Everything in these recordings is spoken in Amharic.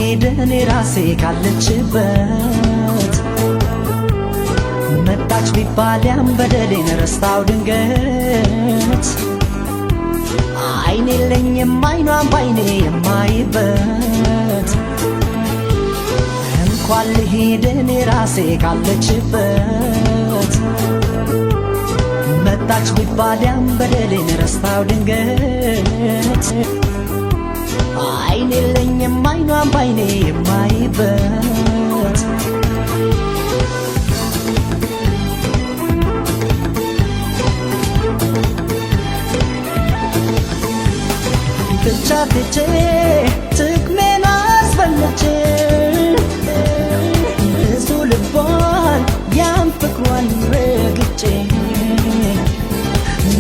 ልሄድ እኔ ራሴ ካለችበት መጣች ቢባል ያም በደሌን ረስታው ድንገት አይን የለኝም አይኗን ባይኔ የማይበት እንኳን ልሄድ እኔ ራሴ ካለችበት መጣች ቢባል ያም በደሌን ረስታው ድንገት አይን የለኝም አይኗን ባይኔ የማይበት ብቻ ትቼ ጥቅሜን አስበልቼ ብዙ ልቧን ያን ፍቅሯን ረግጬ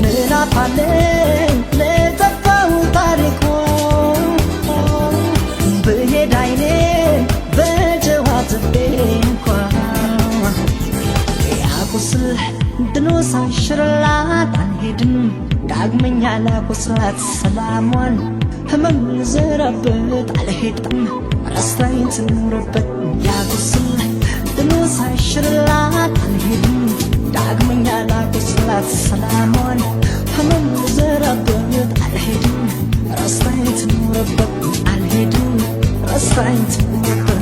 ምን አፋለኝ ለጠፋው ታሪኩ ብሄድ አይኔን በጨው አጥቤ እንኳ ያቁስል ድኖ ሳይሽርላት አልሄድም ዳግመኛ ላቁስላት ሰላሟን ህመም ልዘራበት አልሄድም ረስታኝ ትኑርበት ያቁስል ድኖ ሳይሽርላት አልሄድም ዳግመኛ ላቁስላት ሰላሟን ህመም ልዘራበት አልሄድም ረስታኝ ትኑርበት አልሄድም ረስታኝ ትኑርበት።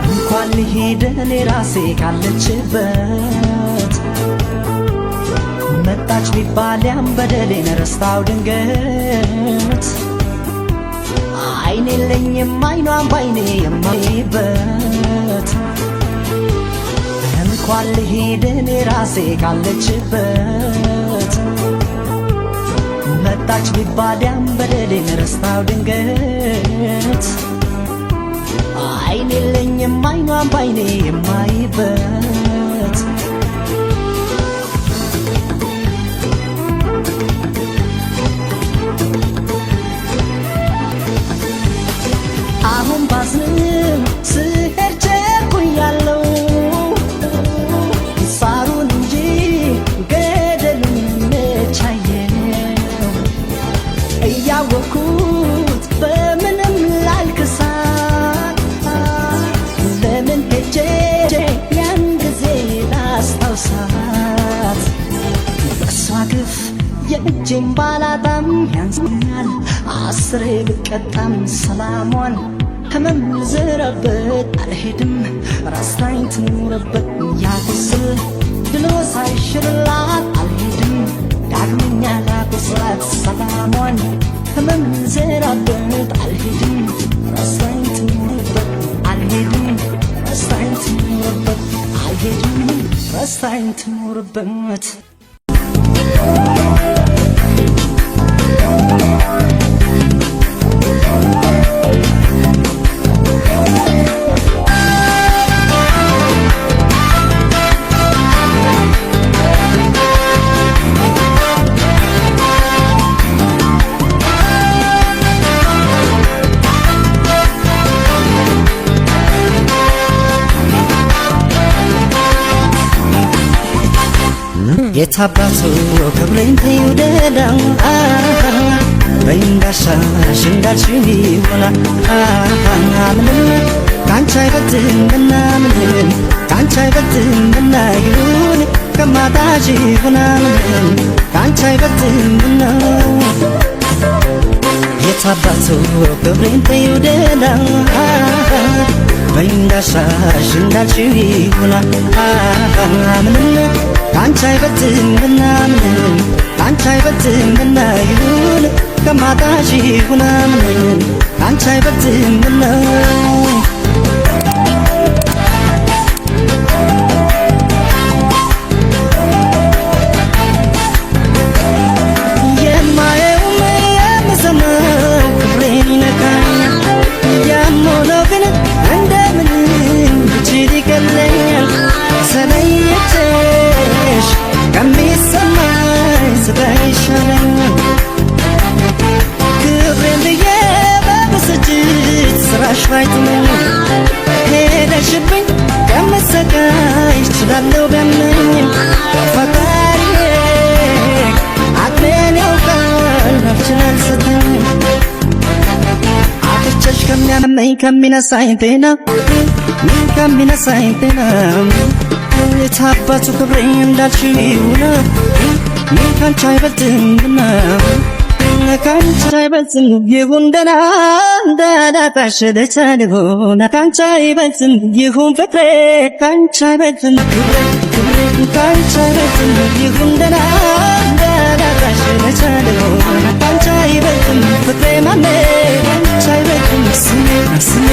እንኳን ልሄድ እኔ ራሴ ካለችበት መጣች ቢባል ያም በደሌን ረስታው ድንገት አይን የለኝም አይኗን ባይኔ የማይበት እንኳን ልሄድ እኔ ራሴ ካለችበት መጣች ቢባል ያም በደሌን ረስታው ድንገት አይን የለኝም አይኗን ባይኔ የማይበት አሁን ባዝንም ስሄድ ቸኩያለሁ ሳሩን እንጂ ገደሉን መቻየው እያወኩት በምንም ላልክሳት ለምን ሄጄ ያን ጊዜ ላስታውሳት በእሷ ግፍ የእጄን ባላጣም ያንስኛል አስሬ ብቀጣም ሰላሟን ህመም ልዘራበት አልሄድም ረስታኝ ትኑርበት ያቁስል ድሎ ሳይሽርላት አልሄድም ዳግመኛ ላቁስላት ሰላሟን ህመም ልዘራበት አልሄድም ረስታኝ ትኑርበት አልሄድም ረስታኝ ትኑርበት አልሄድም ረስታኝ ትኑርበት። የታባቱ ክብሬን ትውደዳ በይንዳሻሽ እንዳልሽው ይሆናል ምንም ካንቺ አይበልጥምና ምንም ካንቺ አይበልጥምና ይሁን ከማጣሽ ይሁና ምንም ካንቺ አይበልጥምና የታባቱ ክብሬን ትውደዳ በይንዳሻሽ እንዳልሽው ይሆናል ምንም ካንቺ አይበልጥምና ምንም ካንቺ አይበልጥምና ይሁን ከማጣሽ ይሁና ምንም ካንቺ አይበልጥምና። የማየውም የምሰማው ክብሬን ይነካኛል። ያም ሆኖ ግን እንደምንም ብችል ይቀለኛል። ተለይቼሽ ከሚሰማኝ ስቃይ ይሻለኛል። ክብሬን ብዬ በብስጭት አይጥመኝ። ሄደሽብኝ ከምሰቃይ እችላለሁ ቢያመኝም፣ ፈጣሪ አቅሜን ያውቃል፣ ነፍችን አልስተኝም። አጥቼሽ ከሚያመኝ ከሚነሳኝ ጤና፣ ከሚነሳኝ ጤና፣ የታባቱ ክብሬ እንዳልሽው ይሁን፣ ካንቺ አይበልጥምና፣ ካንቺ አይበልጥም። ይሁን ደህና እንዳላጣሽ ልቻልሆን፣ ካንቺ አይበልጥም። ይሁን ፍቅሬ፣ ካንቺ አይበልጥም። ክብሬ ክብሬ፣ ካንቺ አይበልጥም። ይሁን ደህና እንዳላጣሽ ልቻልሆን፣ ካንቺ አይበልጥም። ፍቅሬ ማሜ፣ ካንቺ አይበልጥም። ስሜ ስሜ።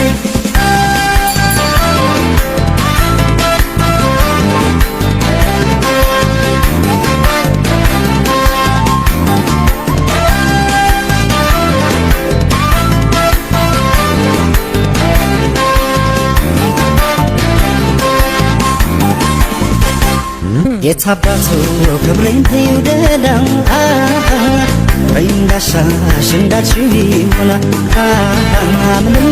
የታባቱ ክብሬን ተይው ደህና፣ በይ እንዳሻሽ እንዳልሽው ይሆና። ምንም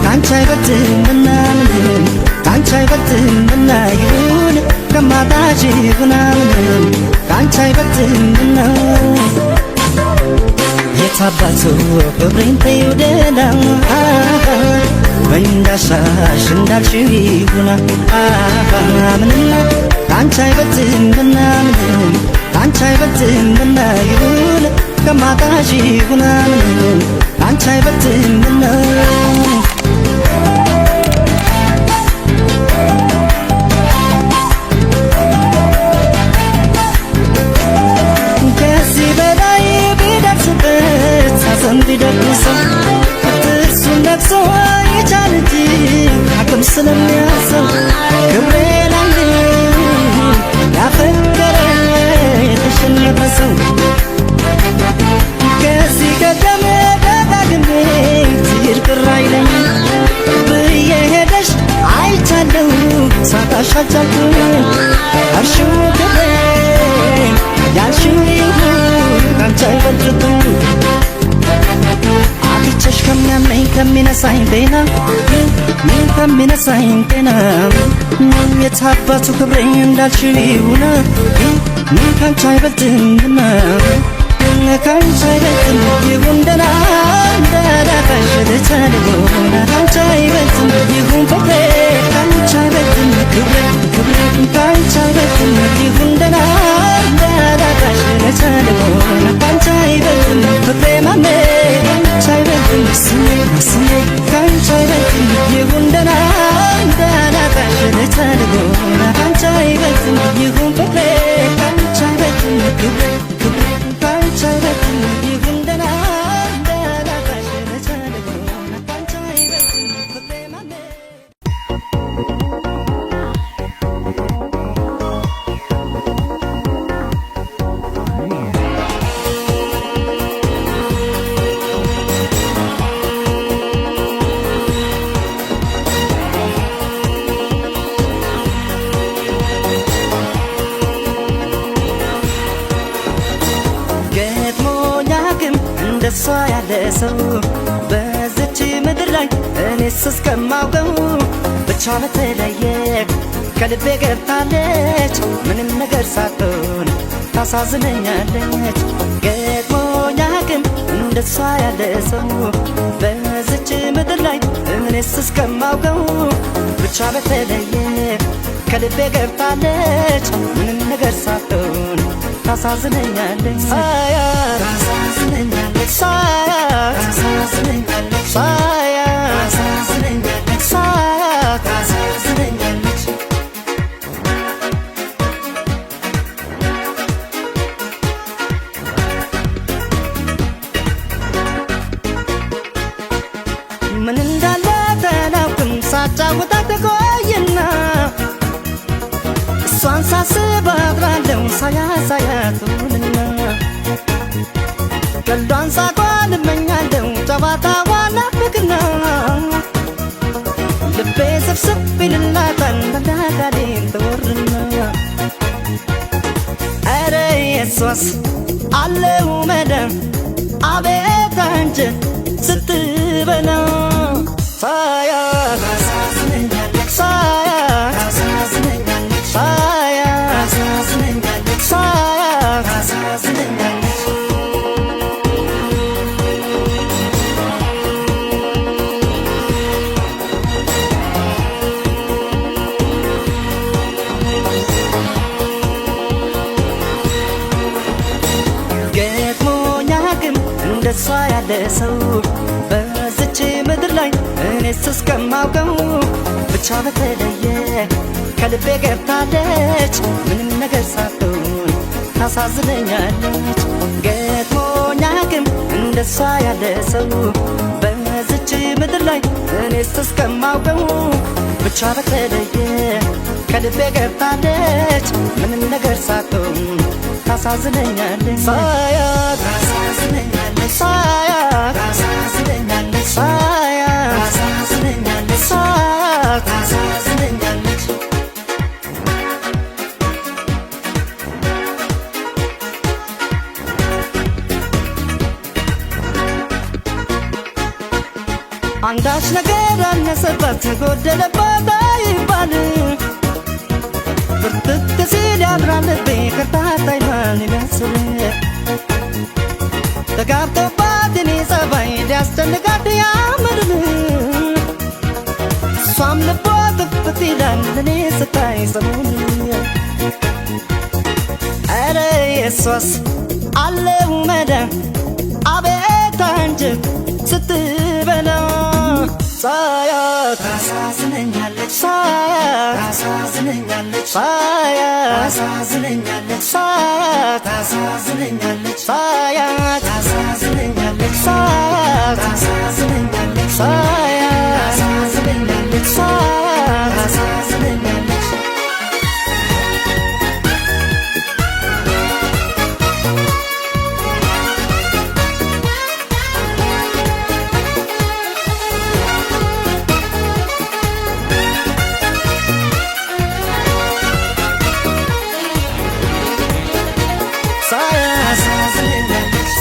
ካንቺ አይበልጥምና፣ ምንም ካንቺ አይበልጥምና፣ ይሁን ከማጣሽ ይሁና፣ ምንም ካንቺ አይበልጥምና። የታባቱ ክብሬን ተይው ደህና፣ በይ እንዳሻሽ እንዳልሽው ይሁና። ምንም ካንቺ አይበልጥምና፣ ምንም ካንቺ አይበልጥምና፣ ይሁን ከማጣሽ ይሁና፣ ምንም ካንቺ አይበልጥምና። ከዚህ በላይ ቢደርስበት ሐዘን ቢደግሰው፣ ጥርሱን ነክሶ ይቻል እንጂ አቅም ስለሚያሰው፣ ክብሬን አንድ ያፈቀረ የተሸነፈ ሰው። ከዚህ ቀደም ደጋግሜ ትሂድ ቅር አይለኝም ብዬ ሄደሽ አይቻለሁ፣ ሳጣሽ አልቻልኩም። እርሺው ክብሬን ያልሽው ይሁን፣ ካንቺ አይበልጥም። አጥቼሽ ከሚያመኝ ከሚነሳኝ ጤና፣ ከሚነሳኝ ጤና፣ የታባቱ ክብሬ እንዳልሽው ይሁን፣ ካንቺ አይበልጥምና፣ ካንቺ አይበልጥም። ይሁን ደህና እንዳላጣሽ ልቻልሆን፣ ካንቺ አይበልጥም። ይሁን ፍቅሬ፣ ካንቺ አይበልጥም። ክብሬ ክብሬ፣ ካንቺ አይበልጥም። ይሁን ደህና እንዳላጣሽ ልቻልሆን፣ ካንቺ አይበልጥም። ፍቅሬ ማሜ፣ ካንቺ አይበልጥም። ስሜ ስሜ፣ ካንቺ አይበልጥም። ይሁን ደህና እንዳላጣሽ ልቻልሆን፣ ካንቺ አይበልጥም። ይሁን ፍቅሬ፣ ካንቺ አይበልጥም። ክብሬ ክብሬ፣ ካንቺ አይበልጥም። ይሁን ደህና እንዳላጣሽ ልቻልሆን፣ ካንቺ አይበልጥም። ፍቅሬ ማሜ። ገጥሞኝ አያውቅም እንደሷ ያለ ሰው በዚች ምድር ላይ እኔስ እስከማውቀው። ብቻ በተለየ ከልቤ ገብታለች፣ ምንም ነገር ሳትሆን ታሳዝነኛለች። ገጥሞኝ አያውቅም እንደሷ ያለ ሰው በዚች ምድር ላይ እኔስ እስከማውቀው። ብቻ በተለየ ከልቤ ገብታለች፣ ምንም ነገር ሳትሆን ታሳዝነኛለች። ሳያት ታሳዝነኛለች፣ ሳያት ታሳዝነኛለች፣ ሳያት ታሳዝነኛለች፣ ሳያት ታሳዝነኛለች። ምን እንዳለ ተላውቅም፣ ሳጫውታት ቆይና እሷን ሳስብ አድራለሁ ሳያት ሳያት ውልና፣ ቀልዷን ሳቋን እመኛለሁ፣ ጨዋታዋን ናፍቅና ልቤ ስብስብ ይልላታል እንዳቃሌን ትወርና። ኧረ የሷስ አለው መደም፣ አቤት አንጀት ስትበላ። ሳያት ሳያት ሳያት ሳያት ታሳዝነኛለች። ገጥሞኝ አያውቅም እንደሷ ያለ ሰው በዝች ምድር ላይ፣ እኔስ እስከማውቀው ብቻ በተለየ ከልቤ ገብታለች። ምንም ነገር ሳትሆን ታሳዝነኛለች። ገጥሞኝ አያውቅም እንደሷ ያለ ሰው በዝች ምድር ላይ፣ እኔስ እስከማውቀው ብቻ በተለየ ከልቤ ገብታለች። ምንም ነገር ሳትሆን ታሳዝነኛለች። ሳያት ታሳዝነኛለች፣ ሳያት ታሳዝነኛለች፣ ሳያት ታሳዝነኛለች፣ ሳያት ታሳዝነኛለች። አንዳች ነገር አነሰባት ጎደለባት አይባል፣ ብርትት ሲል ያምራል ልቤ ከርታታ አይኗን ይመስል። ተጋብቶባት የኔ ጸባይ ሊያስጨንቃት ያምርን፣ እሷም ልቧ ጥፍት ይላል እኔ ስታይ ሰሞን። ኧረ የሷስ አለው መዳ፣ አቤት አንጀት ስትበላ። ሳያት ታሳዝነኛለች፣ ሳያት ታሳዝነኛለች፣ ሳያት ታሳዝነኛለች፣ ሳያት ታሳዝነኛለች፣ ሳያት ታሳዝነኛለች፣ ሳያት ታሳዝነኛለች፣ ሳያት ታሳዝነኛለች፣ ሳያት ታሳዝነኛለች። ሳያት ሳያት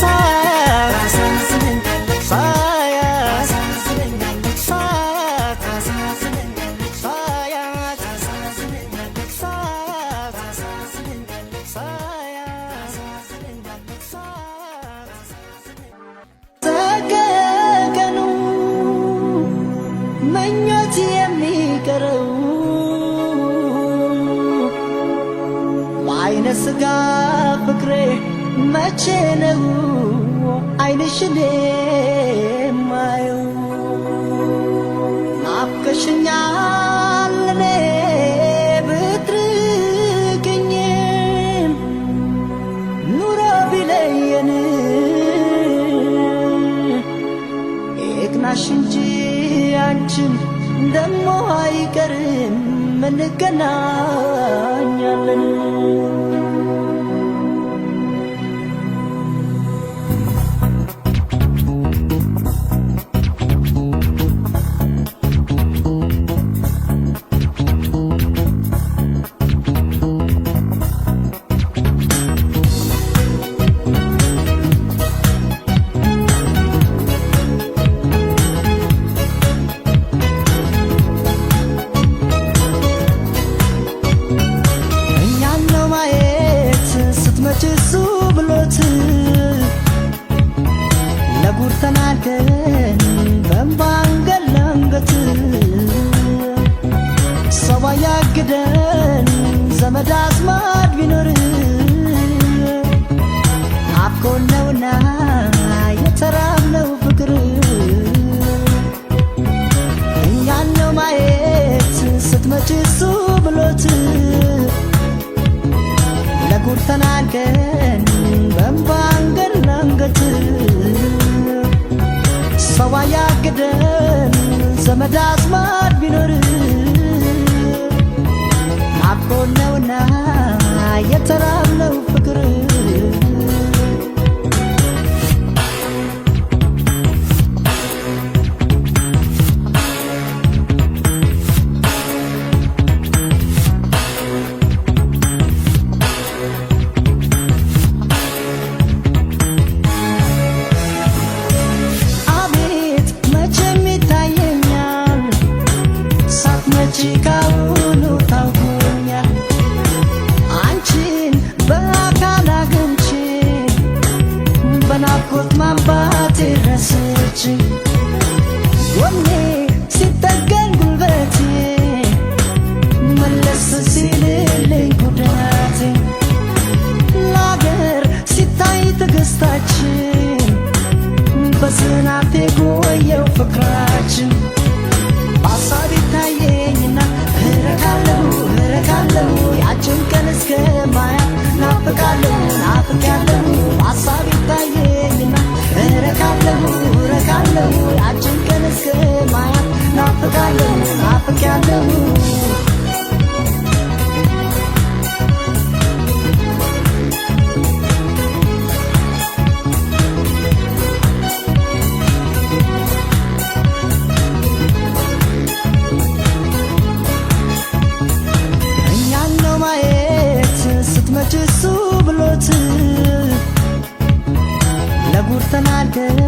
ሳያት ሳያት ሳያት ሳያት ሳያት ሳያት ሰቀቀኑ ምኞት የሚቀረው በአይነ ስጋ ፍቅሬ መቼ ነው አይንሽን የማየው? ናፍቀሽኛል እኔ ብትርቅኝም ኑሮ ቢለየን ይቅናሽ እንጂ አንቺን ደሞ አይቀርም እንገናኛለን። እኛን ነው ማየት ስትመጪ እሱ ብሎት ለጉድ ተናገን በእንባ አንገት ለአንገት። ሰው ባያግደን ዘመድ አዝማድ ቢኖር ናፍቆን ነውና የተራብነው ፍቅር። እኛን ነው ማየት ስትመጪ እሱ ብሎት ለጉድ ተናገን በእንባ አንገት ለአንገት። ሰው አያግደን ዘመድ አዝማድ ቢኖር ናፍቆን ነውና የተራብነው ፍቅር። ፍቅራችን ጎኔ ሲጠገን ጉልበቴ መለስ ሲልልኝ ጉዳቴ ለአገር ሲታይ ትዕግስታችን በጽናት የቆየው ፍቅራችን በሀሳብ ይታየኝና እረካለሁ እረካለሁ ያችን ቀን እስከማያት ናፍቃለሁ ናፍቄያለሁ በሀሳብ ይታየኝና እረካለሁ እረካለሁ ያችን ቀን እስከማያት ናፍቃለሁ ናፍቄያለሁ። እኛን ነው ማየት ስትመጪ እሱ ብሎት ለጉድ ተናደን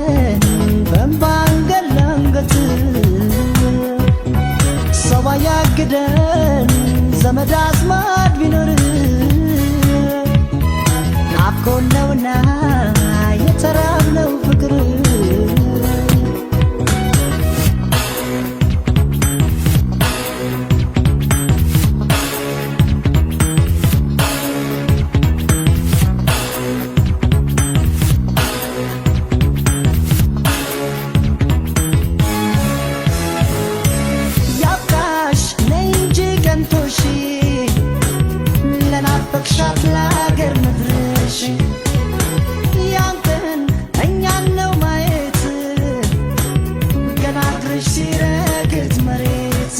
በእንባ አንገት ለአንገት ሰው ባያግደን ዘመድ አዝማድ ቢኖር ናፍቆን ነውና የተራብነው ፍቅር። ያብቃሽ ነይ እንጂ ቀንቶሽ ለናፈቅሻት ለአገር ምድርሽ ያን ቀን እኛን ነው ማየት ገና እግርሽ ሲረግጥ መሬት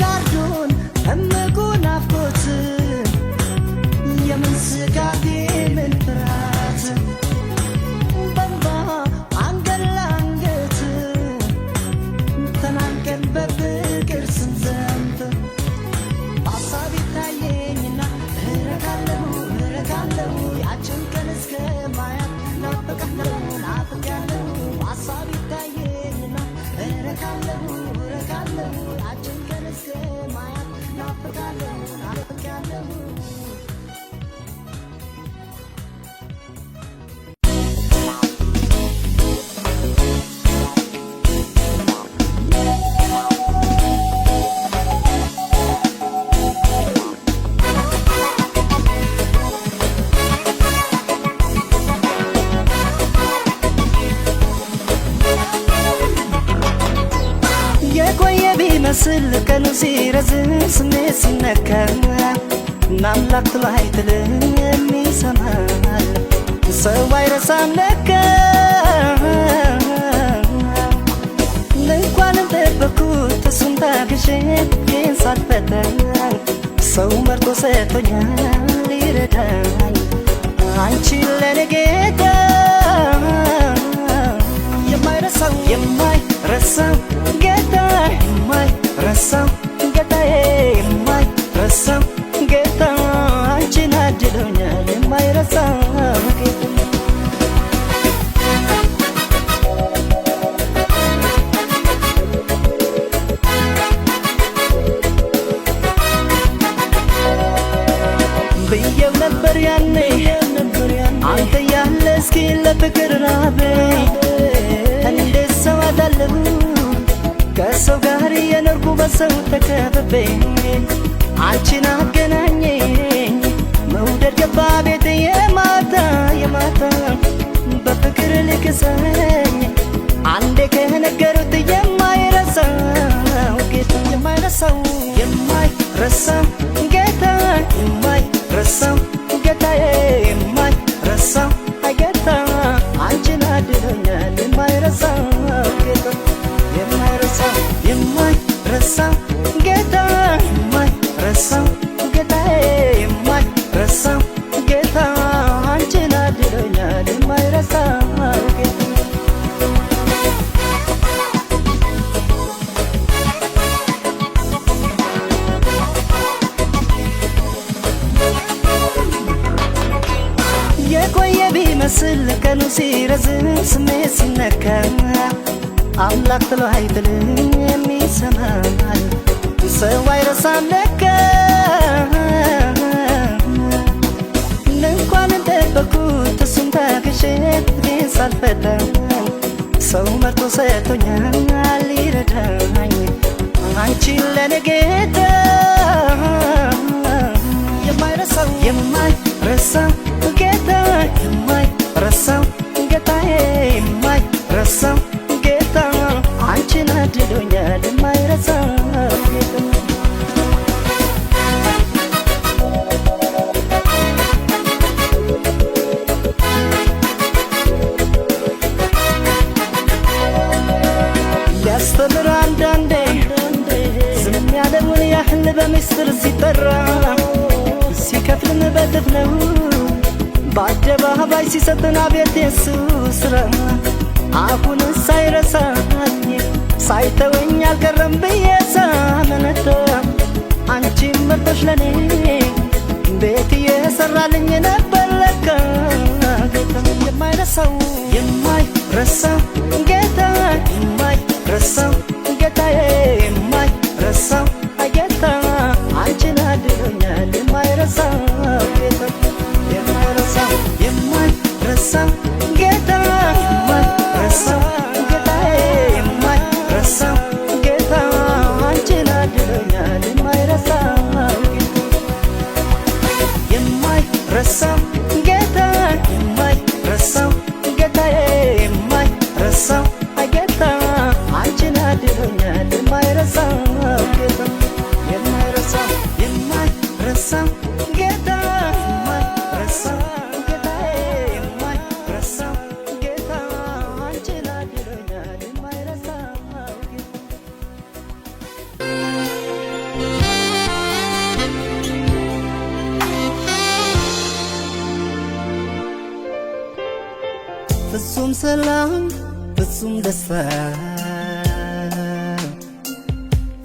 ጋርዶን እምቁ ናፍቆት የምን ስጋት የምን ፍርሃት በእንባ አንገት ለአንገት ተናንቀን በፍቅር ስንዘምት በሀሳብ ይታየኝና እረካለሁ እረካለሁ ያችን ቀን እስከማያት ናፍቃለሁ ናፍቄያለሁ በሀሳብ ይታየኝና እረካለሁ እረካለሁ ያችን ቀን እስከማያት ናፍቃለሁ ናፍቄያለሁ። የቆየ ቢመስል ቀኑ ሲረዝም ስሜት ሲነካ አምላክ ጥሎ አይጥልም ይሰማል ሰው አይረሳም ለካ። እንኳንም ጠበኩት እሱን ታግሼ ግን ሳልፈታ ሰው መርጦ ሰጥቶኛል ይረዳኝ አንቺን ለኔ ጌታ የማይረሳው የማይረሳው ጌታ የማይረሳው ጌታዬ የማይረሳው ጌታ አንቺን አድሎኛል የማይረሳው ጌታ። ብዬው ነበር ያኔ አንተ ያለ እስኪ ለፍቅር ራቤ እንዴት ሰው አጣለሁ ከሰው ጋር የኖርኩ በሰው ተከብቤ አንቺን አገናኘኝ መውደድ ገባ ቤት የማታ የማታ በፍቅር ልክሰኝ አንዴ ከነገሩት የማይረሳው ጌታ የማይረሳው የማይረሳው ጌታ የማይረሳው ጌታዬ የማይረሳው ጌታ አንቺን አድሎኛል የማይረሳው ጌታ የማይረሳው የማይረሳው ጌታ የማይረሳው ጌታዬ የማይረሳው ጌታ አንቺን አድሎኛል የማይረሳው ጌታ። የቆየ ቢመስል ቀኑ ሲረዝም ስሜት ሲነካ አምላክ ጥሎ አይጥልም የሚሰማል ሰው አይረሳም ለካ። እንኳን ጠበኩት እሱን ታግሼ ግን ሳልፈታ ሰው መርጦ ሰጥቶኛል ሊረዳኝ አንቺን ለኔ ጌታ። የማይረሳው፣ የማይረሳው ጌታ፣ የማይረሳው ጌታዬ፣ የማይረሳው ጌታ አንቺን አድሎኛል፣ የማይረሳው ጌታ። ሊያስተምር አንዳንዴ ዝም ያለውን ያህል በምስጢር ሲጠራ፣ ሲከፍልም በእጥፍ ነው፣ በአደባባይ ሲሰጥን አቤት የሱ ስራ። አሁን ሳይረሳኝ ሳይተወኝ አልቀረም ብዬ ሳመነታ፣ አንቺን መርጦሽ ለኔ ቤት እየሰራልኝ ነበር ለካ ጌታ። የማይረሳው፣ የማይረሳው ጌታ፣ የማይረሳው ጌታዬ፣ የማይረሳው ጌታ አንቺን አድሎኛል፣ የማይረሳው ጌታ። የማይረሳው፣ የማይረሳው ጌታ፣ የማይረሳው ጌታዬ፣ የማይረሳው ጌታ አንቺን አድሎኛል፣ የማይረሳው ጌታ። የማይረሳው ጌታ፣ የማይረሳው ጌታዬ፣ የማይረሳው ጌታ አንቺን አድሎኛል፣ የማይረሳው ጌታ። የማይረሳው፣ የማይረሳው ጌታ፣ የማይረሳው ጌታዬ፣ የማይረሳው ጌታ አንቺን አድሎኛል፣ የማይረሳው ጌታ። ፍጹም ሰላም፣ ፍጹም ደስታ፣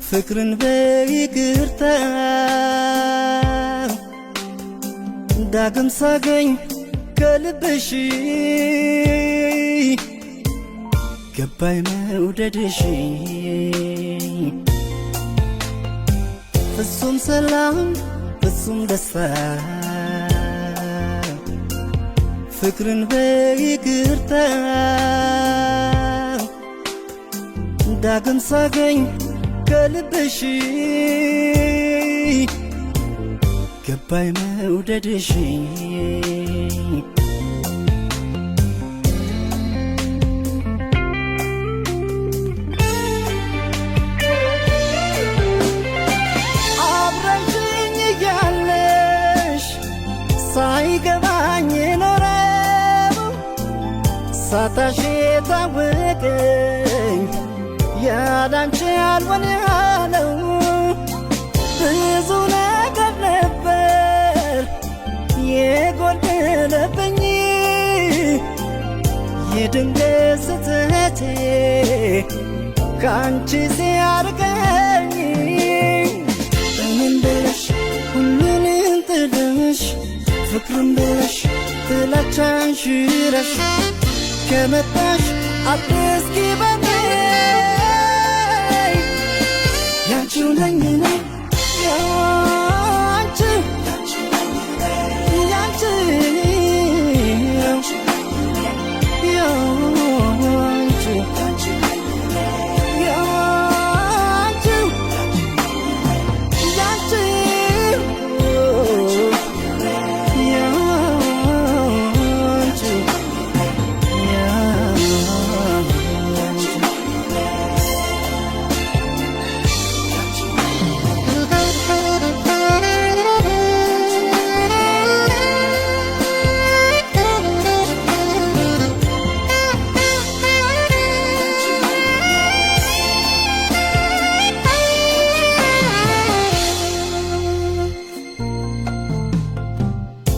ፍቅርን በይቅርታ ዳግም ሳገኝ ከልብሽ ገባኝ መውደድሽ። ፍጹም ሰላም፣ ፍጹም ደስታ፣ ፍቅርን በይቅርታ ዳግም ሳገኝ ከልብሽ ገባኝ መውደድሽ። አብረሽኝ እያለሽ ሳይገባኝ ኖረው፣ ሳታሽ የታወቀኝ ያላንቺ አልሆን ያለው። ብዙ ነገር ነበር የጎደለብኝ፣ የድንገት ስህተቴ ከአንቺ ሲያርቀኝ። እኔም ብለሽ ሁሉንም ጥለሽ፣ ፍቅርም ብለሽ ጥላቻን ሽረሽ ከመጣሽ አትስጊ በኔ። ያንቺው ነኝ እኔ፣ ያንቺ፣ ያንቺ፣ ያንቺ፣ ያንቺ፣ ያንቺ፣ ያንቺ፣ ያንቺ።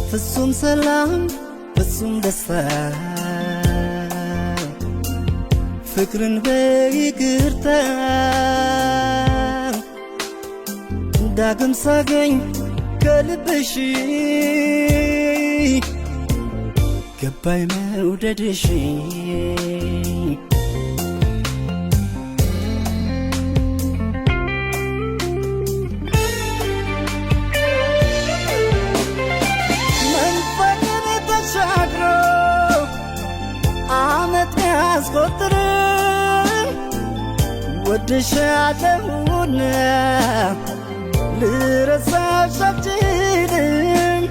ፍጹም ሰላም፣ ፍጹም ደስታ፣ ፍቅርን በይቅርታ ዳግም ሳገኝ ከልብሽ ገባኝ መውደድሽ። መንፈቅን ተሻግሮ አመት ቢያስቆጥርም ወድሻለሁና ልረሳሽ አልችልም።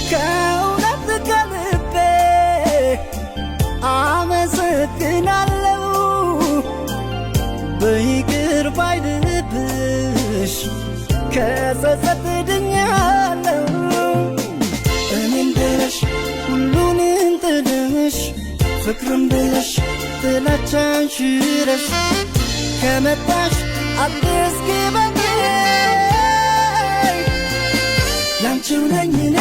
ከእውነት ከልቤ አመሰግናለሁ። በይቅር ባይ ልብሽ ከጸጸት ድኛለሁ። እኔን ብለሽ ሁሉንም ጥለሽ፣ ፍቅርን ብለሽ ጥላቻን ሽረሽ ከመጣሽ አዲስ ኪበቴ። ላንቺው ነኝ እኔ።